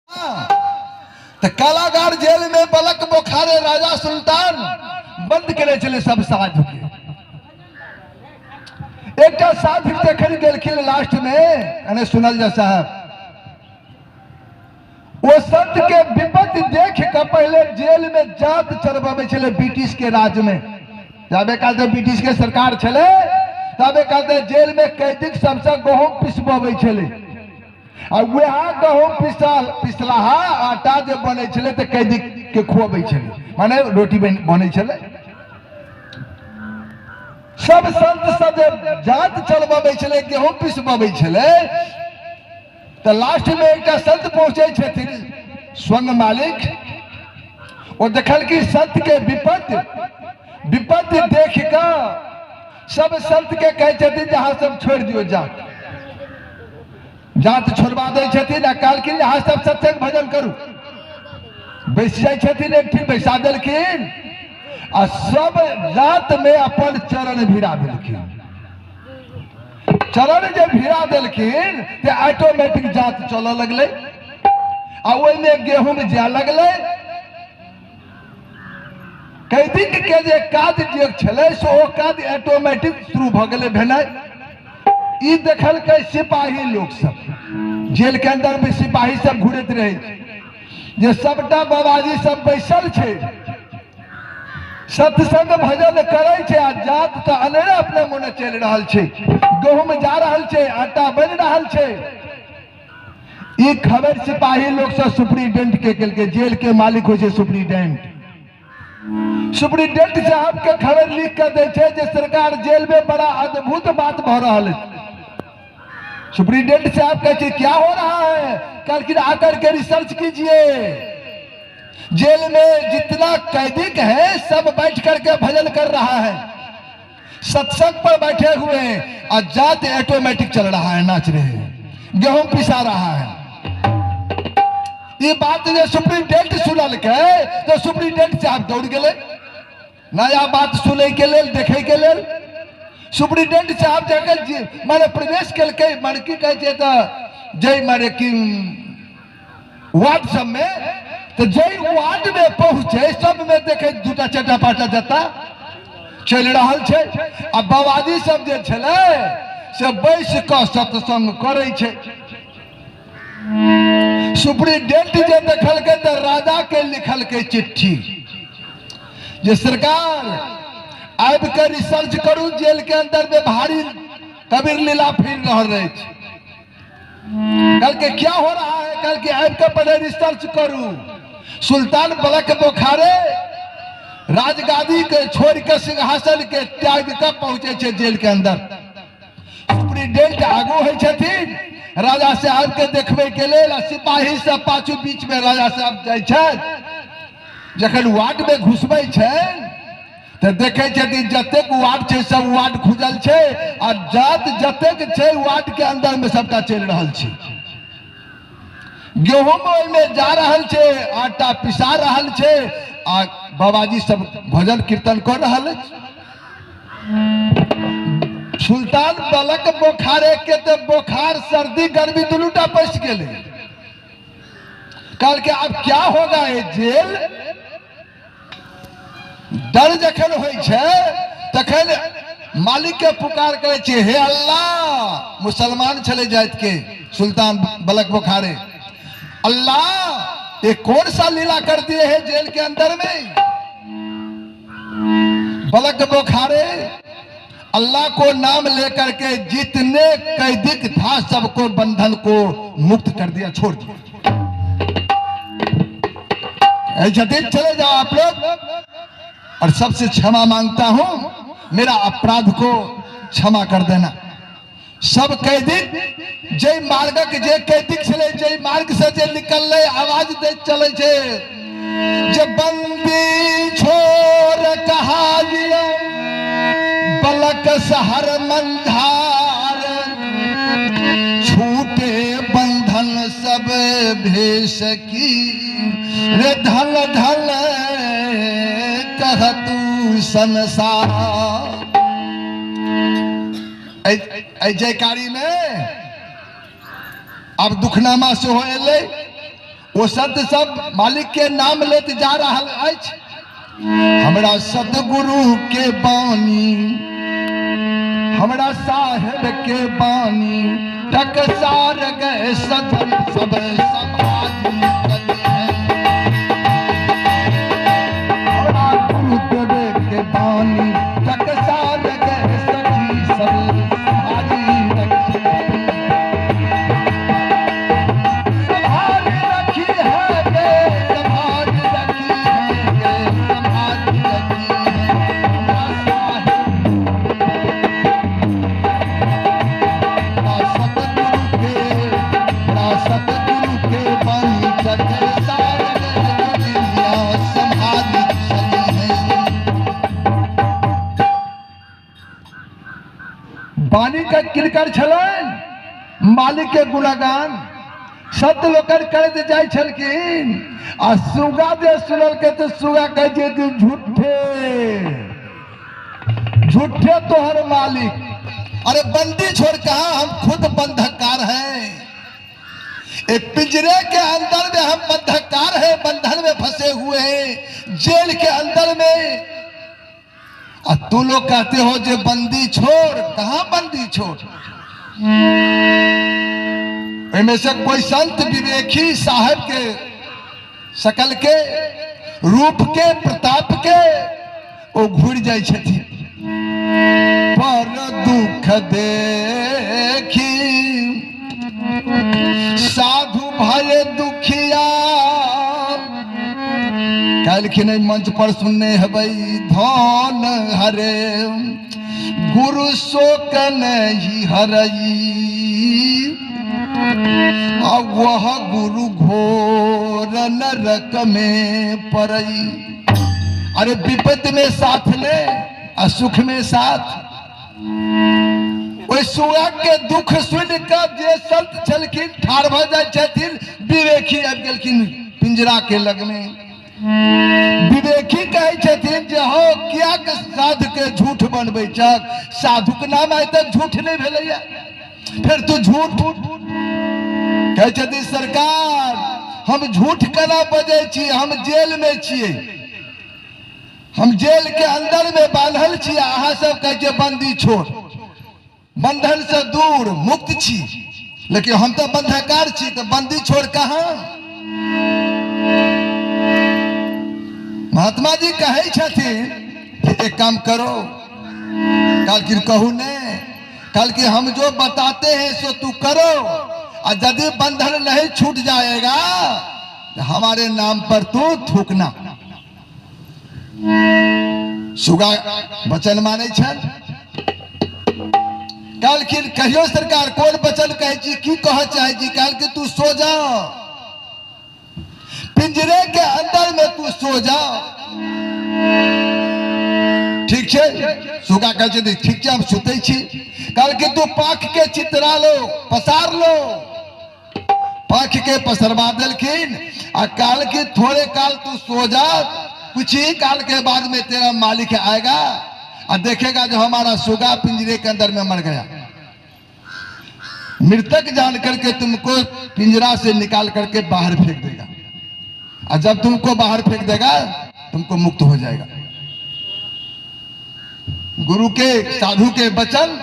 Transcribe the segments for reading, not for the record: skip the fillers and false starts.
तऽ कालागार जेल में बलक बोखारे राजा सुल्तान बंद केने छलै सब साधु के। एकटा साधु जखन गेलखिन लास्ट में, अने सुनल जा साहब, ओ संत के विपत्ति देख के पहले जेल में जात चढ़बाबै छलै ब्रिटिश के राज में। जाबे काल तऽ ब्रिटिश के सरकार छलै तबे काल तऽ जेल में कैदी सबसे गहूम पिसबाबै छलै, आ वएह गहूम पिसलाहा आटा जे बनै छलै तऽ कैदी के खुअबै छलै, माने रोटी बनै छलै। सब संत सब जे जात चलबाबै छलै, गेहूं पिसबाबै छलै, तऽ लास्ट में एकटा संत पहुँचै छथिन स्वयं मालिक। ओ देखलखिन संत के विपत्ति, विपत्ति देख कऽ सब संत के कहै छथिन जे अहाँ सब छोड़ि दियौ जात। जात छोड़बा दै छथिन आ कहलखिन जे अहाँ सब सत्संग भजन करू। बैस जाइ छथिन एकठिन, बैसा देलखिन आ सब जात में अपन चरण भिड़ा देलखिन। चरण जे भिड़ा देलखिन तऽ ऑटोमेटिक जात चलऽ लगलै आ ओहिमे गेहूं जाय लगलै। कैदीक के जे काज जे छलै से ओ काज ऑटोमेटिक शुरू भऽ गेलै भेनाइ। ई देखलकै सिपाही लोक सब, जेल के अंदर में सिपाही सब घुरैत रहै छै, जे सबटा बाबाजी सब बैसल छै, सत्संग भजन करै छै आ जात तऽ अनेरे अपने मोने चलि रहल छै, गहूम जा रहल छै, आटा बनि रहल छै। ई खबर सिपाही लोक सब सुप्रिंटेंडेंट के केलकै। जेल के मालिक होइ छै सुप्रिंटेंडेंट। सुप्रिंटेंडेंट साहब के खबर लिख के दै छै जे सरकार जेल में बड़ा अद्भुत बात भऽ रहल है। सुप्रिंटेंडेंट साहब कहै छै क्या हो रहा है? कहलखिन आकर के रिसर्च कीजिए, जेल में जितना कैदी के है सब बैठ करके भजन कर रहा है, सत्संग पर बैठे हुए हैं और जात ऑटोमेटिक चल रहा है, नाच रहे हैं, गेहूं पिसा रहा है। ये बात जे सुप्रिंटेंडेंट सुनलकै तो सुप्रिंटेंडेंट साहब दौड़ गेलै नया बात सुनै के लेल, देखे के लेल। सुप्रिंटेंडेंट साहब जखन माने प्रवेश केलकै, माने की कहै छै तऽ जै माने की वार्ड सब में, तो जै वार्ड में पहुंचे सब में देखे दूटा चारिटा पाँचटा जत्ता चलि रहल छै आ बाबाजी सब जे छलै से बैस कऽ सत्संग करै छै। सुप्रिंटेंडेंट जे देखलकै तऽ राजा के लिखलकै चिट्ठी जे सरकार आबि के रिसर्च करू, जेल के अंदर में भारी कबीर लीला फिर रहल अछि। कहलकै क्या हो रहा है? कहलकै आबि के पहले रिसर्च करू। सुल्तान बलक बोखारे राजगादी के छोड़ के सिंहासन के त्याग के पहुंचे छै जेल के अंदर। सुप्रिंटेंडेंट आगू होइ छथिन राजा साहब के देखबै के लेल आ सिपाही सब पाछू बीच में राजा साहब जाइ छथि। जखन वार्ड में घुसबै छनि तऽ देखै छथिन जतेक वार्ड छै सब वार्ड खुजल छै आ जात जतेक छै वार्ड के अंदर में सबटा चलि रहल छै। गेहूं ओहिमे जा रहल छै, आटा पिसा रहल छै आ बाबाजी सब भजन कीर्तन कऽ रहल अछि। सुल्तान बलक बोखारे के तऽ बोखार सर्दी गर्मी दुनूटा पैसि गेलै। कहलकै आब क्या होगा ये जेल? डर जखन होइ छै तखन मालिक के पुकार करै छै, हे अल्लाह। मुसलमान छलै जाति के सुल्तान बलक बोखारे, अल्लाह ये कौन सा लीला कर दिए है जेल के अंदर में? बलक बोखारे अल्लाह को नाम लेकर के जितने कैदी था सबको बंधन को मुक्त कर दिया, छोड़ दिया। ऐसा दिन चले जाओ आप लोग और सबसे क्षमा मांगता हूं, मेरा अपराध को क्षमा कर देना। सब कैदी जे मार्गक जे कैदी छलै, जे मार्ग से जे निकललै आवाज दैत चलै छै जे बंदी छोड़ कहा लिया बलक शहर मंझार, छूटे बंधन सब भेष की रे धन धन कहतू संसार। एहि जयकारी में आब दुखनामा सेहो एलै। ओ संत सब मालिक के नाम लेत जा रहल अछि। हमरा सतगुरु के बानी, हमरा साहेब के बानी, टकसार गए सजन सब समाधि चली है। हमरा गुरुदेव के बानी, टकसार गए सखी सब समाधि रखी है। संभाल रखी है गे, संभाल रखी है गे, संभाल रखी है हमरा साहेब, हमरा सतगुरु के, हमरा सतगुरु के बानी, टकसार गए दुनिया संभाली चली है। बानी का किनकर छलनि? मालिक के गुणगान संत लोकनि करैत जाइ छलखिन। आ सुगा जे सुनलकै तऽ सुगा कहै छै कि झूठे झूठे तोहर मालिक। अरे बंदी छोड़ कहा, हम खुद बंधकार हैं। एक पिंजरे के अंदर में हम बंधकार हैं, बंधन में फंसे हुए हैं, जेल के अंदर में। और तू लोग कहते हो जे बंदी छोड़, कहाँ बंदी छोड़? इनमें से कोई संत विवेकी साहब के शकल के, रूप के, प्रताप के ओ घुर जाइ छथिन। पर दुख देखी साधु भय दुखिया, काल्हिखिन एहि मंच पर सुनने हेबै, धन हरे गुरु शोक नहीं हरई, आ वह गुरु घोर नरक में पड़ई। अरे विपत्ति में साथ ले आ सुख में साथ। ओहि सुगा के दुख सुन कऽ जे संत छलखिन ठाढ़ भऽ जाइ छथिन। विवेकी आबि गेलखिन पिंजरा के लग में। विवेकी कहै छथिन जे हौ, किया के साधु के झूठ बनबै छक? साधु के नाम आइ तक झूठ नहि भेलैया, फिर तू झूठ कहै छथिन। सरकार, हम झूठ केना बजै छी? हम जेल में छियै, हम जेल के अंदर में बान्हल छी, अहाँ सब कहै छियै बंदी छोड़। बंधन से दूर मुक्त छी, लेकिन हम तऽ बंधकार छी, तऽ बंदी छोड़ कहाँ? महात्मा जी कहै छथिन कि एक काम करो। कहलखिन कहू ने। कहलखिन हम जो बताते हैं सो तू करो, और यदि बंधन नहीं छूट जाएगा तो हमारे नाम पर तू थूकना। सुगा वचन मानै छल। कहलखिन कहियो सरकार, कोन वचन कहै छी, की कह चाहै छी? कहलखिन तू सो जा, पिंजरे के अंदर में तू सो जा। ठीक छै। सुगा कहै छै ठीक छै, हम सुतै छी। कहलखिन तू पाख के चितरा लो, पसार लो। पाख के पसरवा देलखिन आ कहलखिन थोड़े काल तू सो जा, कुछ ही काल के बाद में तेरा मालिक आएगा और देखेगा जो हमारा सुगा पिंजरे के अंदर में मर गया। मृतक जान करके तुमको पिंजरा से निकाल करके बाहर फेंक देगा, और जब तुमको बाहर फेंक देगा तुमको मुक्त हो जाएगा। गुरु के साधु के वचन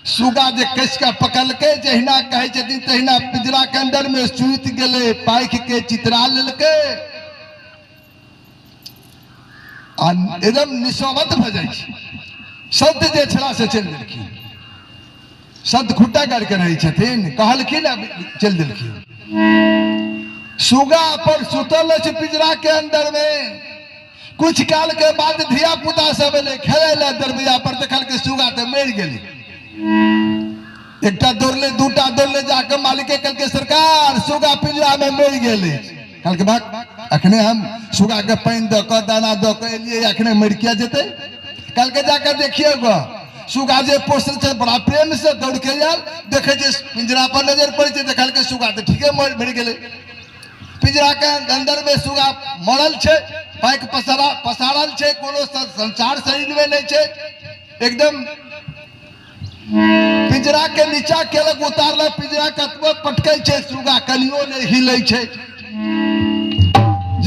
सुगा जे कस के पकड़ के जहिना कहै छथिन तहिना पिंजरा के अंदर में सुति गेलै, पाखि के चितरा लेलकै आ एकदम निशोभत भऽ जाइ छै। संत जे छला से चलि देलखिन। संत खुट्टा गाड़ि के रहै छथिन, कहलखिन आ चलि देलखिन। सुगा पर सुतल अछि पिंजरा के अंदर में। कुछ काल के बाद धिया पुता सब एलै खेलै लए दरबैया पर, देखलकै सुगा तऽ मरि गेलै। एकटा दौड़ले, दूटा दौड़ले, जाके मालिके कहलकै सरकार सुगा पिंजरा में मरि गेलै। कहलकै भाग, अखने हम सुगा के पानि दऽ कऽ दाना दऽ कऽ एलियै, अखने मरि किया जेतै? कहलकै जाके देखियौ गऽ। सुगा जे पोसल छै बड़ा प्रेम से दौड़ के आयल, देखै छै पिंजरा पर नजर पड़ै छै, देखलकै सुगा तऽ ठीके मरि गेलै। पिंजरा के अंदर में सुगा मरल छै, पाइक पसारल छै, कोनो संसार शरीर में नहीं छै, एकदम पिंजरा के नीचा केलक उतारलक, पिंजरा कतबो पटकै छै सुगा कनियो नहि हिलै छै।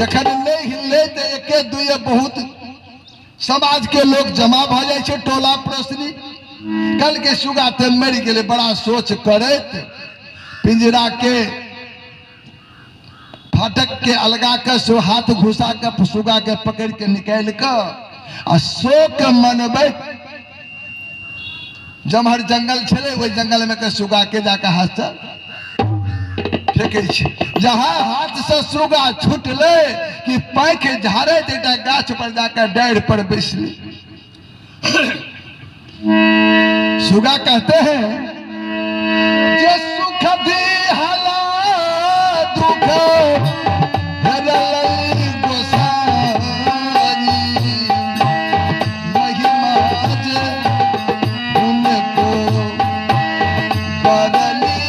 जखन नहि हिललै तऽ एके दुइए बहुत समाज के लोग जमा भऽ जाइ छै, टोला पड़ोसनी। कल के सुगा तऽ मरि गेलै। बड़ा सोच करैत पिंजरा के फाटक के अलगा के सो हाथ घुसा के सुगा के पकड़ के निकालि कऽ आ शोक मनबैत जमहर जंगल छलै ओहि जंगल में के सुगा के जाके हाथ से फेंकै छै। जहाँ हाथ से सुगा छूटलै कि पाँखि झाड़ैत एकटा गाछ पर जाके डाढ़ि पर बैसलै। सुगा कहते हैं जे सुख दिहला दुख हरलै गोसाई, महिमा जे उनको बदली